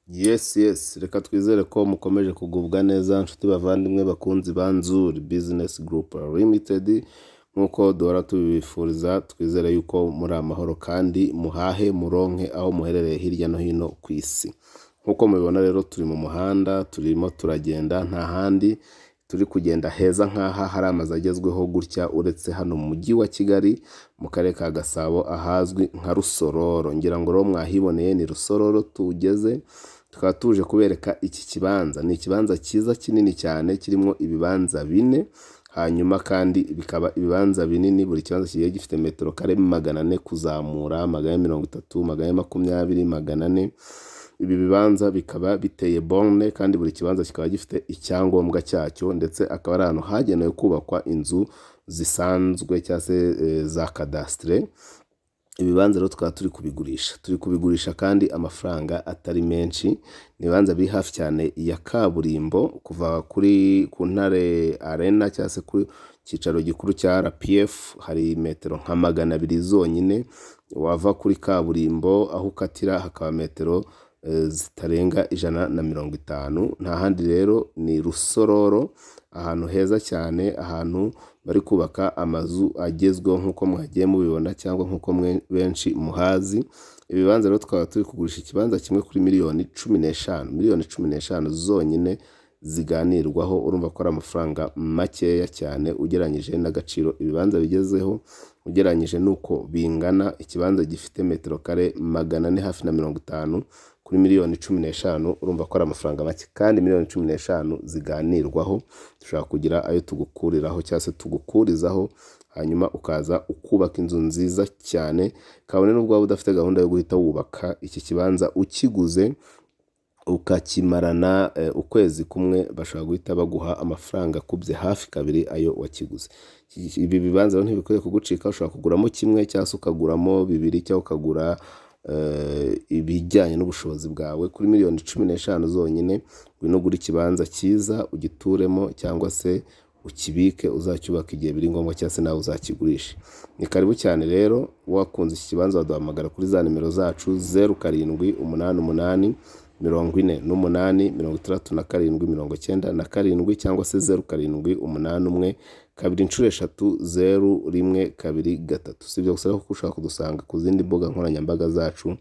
Yes, reka twizere ko mukomeje kugubwa neza, nshuti bavandimwe, bakunzi ba Nzuri Business Group Limited. Nk'uko duhora tubibifuriza, twizere yuko muri amahoro kandi muhahe muronke aho muherereye hirya no hino ku isi. Nk'uko mubibona rero, turi mu muhanda, turimo turagenda. Nta handi turi kugenda heza nk'aha hari amazu agezweho gutya, uretse hano mu Mujyi wa Kigali, mu Karere ka Gasabo, ahazwi nka Rusororo. Ngira ngo rero mwahiboneye, ni Rusororo tugeze. Tukaba tuje kubereka iki kibanza. Ni ikibanza cyiza, kinini cyane, kirimo ibibanza bine. Hanyuma kandi bikaba ibibanza binini, buri kibanza kigiye gifite metero kare 400 kuzamura, 430, 420, 400. Ibi bibanza bikaba biteye borne, kandi buri kibanza kikaba gifite icyangombwa cyacyo, ndetse akaba ari ahantu hagenewe kubakwa inzu zisanzwe cyangwa se za cadastre. Ibibanza rero tukaba turi kubigurisha kandi amafaranga atari menshi. Ni ibibanza biri hafi cyane ya kaburimbo, kuva kuri ku Ntare Arena cyangwa se ku cyicaro gikuru cya RPF hari metero nka 200 zonyine. Wava kuri kaburimbo aho ukatira hakaba metero zitarenga 150. Nta handi rero, ni Rusororo, ahantu heza cyane, ahantu bari kubaka amazu agezweho nk'uko mwagiye mubibona cyangwa nk'uko benshi muhazi. Ibibanza rero tukaba turi kugurisha ikibanza kimwe kuri miliyoni 15, miliyoni 15 zonyine ziganirwaho. Urumva ko ari amafaranga makeya cyane ugereranyije n'agaciro ibibanza bigezeho, ugereranyije n'uko bingana. Ikibanza gifite metero kare 400 hafi na 50 kuri miliyoni 15, urumva ko ari amafaranga make. Kandi miliyoni 15 ziganirwaho, dushobora kugira ayo tugukuriraho cyangwa se tugukurizaho, hanyuma ukaza ukubaka inzu nziza cyane. Kabone n'ubwo waba udafite gahunda yo guhita wubaka, iki kibanza ukiguze ukakimarana ukwezi kumwe, bashobora guhita baguha amafaranga akubye hafi kabiri ayo wakiguze. Ibi bibanza rero ntibikwiye kugucika. Ushobora kuguramo kimwe cyangwa se ukaguramo bibiri cyangwa ukagura ibijyanye n'ubushobozi bwawe. Kuri miliyoni 15 zonyine, ngwino ugure ikibanza cyiza, ugituremo cyangwa se ukibike, uzacyubaka igihe biri ngombwa, cyangwa se nawe uzakigurishe. Ni karibu cyane rero. Wakunze iki kibanza, waduhamagara kuri za nimero zacu: 0788 48 67 97, cyangwa se 0781 330 123. Si ibyo gusa, kuko ushobora kudusanga ku zindi mbuga nkoranyambaga zacu: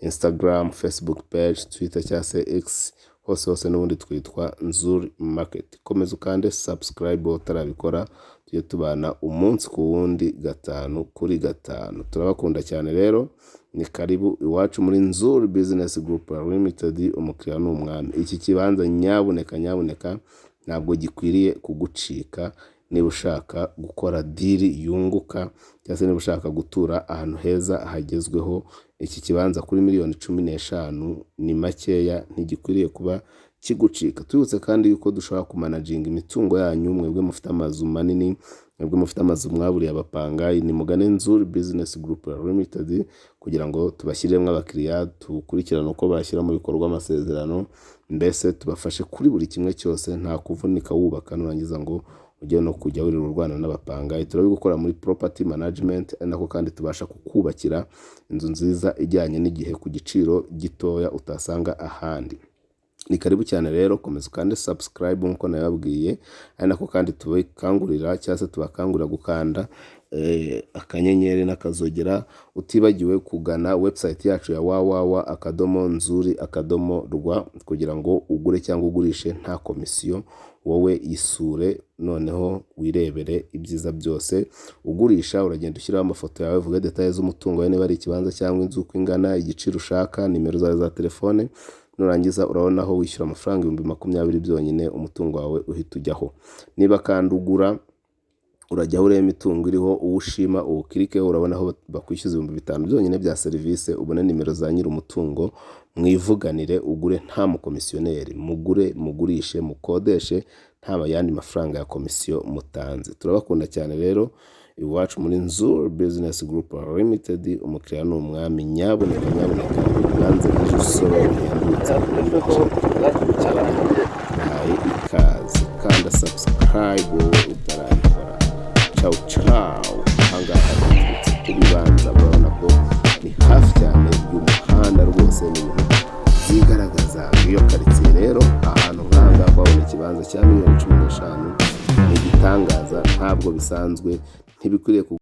Instagram, Facebook page, Twitter cyangwa se X. Hose hose n'ubundi twitwa Nzuri Market. Komeza ukande subscribe utarabikora, tujye tubana umunsi ku wundi, gatanu kuri gatanu. Turabakunda cyane rero. Ni karibu iwacu muri Nzuri Business Group Limited. Umukiriya ni umwami. Iki kibanza, nyabuneka nyabuneka, ntabwo gikwiriye kugucika niba ushaka gukora deal yunguka, cyangwa se niba ushaka gutura ahantu heza hagezweho. Iki kibanza kuri miliyoni 15 ni makeya, ntigikwiriye kuba kigucika. Tubibutse kandi yuko dushobora kumanaginga imitungo yanyu. Mwebwe mufite amazu manini, mwebwe mufite amazu mwaburiye abapangayi, ni mugane Nzuri Business Group Limited kugira ngo tubashyiriremo abakiriya, dukurikirane uko bashyira mu bikorwa amasezerano, mbese tubafashe kuri buri kimwe cyose. Nta kuvunika wubaka nurangiza ngo ujye no kujya wirirwa urwana n'abapangayi. Turabigukora muri property management, ari nako kandi tubasha kukubakira inzu nziza ijyanye n'igihe ku giciro gitoya utasanga ahandi. Ni karibu cyane rero. Komeza ukande subscribe nk'uko nabibabwiye, ari nako kandi tubakangurira cyangwa se tubakangurira gukanda akanyenyeri n'akazogera, utibagiwe kugana website yacu ya www.nzuri.rw kugira ngo ugure cyangwa ugurishe nta komisiyo. Wowe isure noneho wirebere ibyiza byose. Ugurisha uragenda ushyiraho amafoto yawe, uvuge détails z'umutungo wawe, niba ari ikibanza cyangwa inzu, uko ingana, igiciro ushaka, nimero zawe za telefone. Nurangiza urabona aho wishyura amafaranga 20,000 byonyine, umutungo wawe uhita ujyaho. Niba kandi ugura, urajyaho ureba imitungo iriho, uwo ushima uwukirikeho. Urabona aho bakwishyuza 5000 byonyine bya serivisi, ubone nimero za nyiri umutungo, mwivuganire, ugure nta mukomisiyoneri. Mugure, mugurishe, mukodeshe nta yandi mafaranga ya komisiyo mutanze. Turabakunda cyane rero. Iwacu muri Nzuri Business Group Limited, umukiriya ni umwami. Nyabuneka nyabuneka, ibibanza by'Urusoro bihendutse cyane, nahaye ikaze. Kanda subscribe wowe utarabikora. Ciao ciao. Ahangaha duturutse ku bibanza, murabona ko ni hafi cyane y'umuhanda rwose, ni ibintu byigaragaza. neza. Iyo karitsiye rero, ahantu nk'aha ngaha kuhabona ikibanza cya miliyoni 15 ni igitangaza, ntabwo bisanzwe, ntibikwiriye.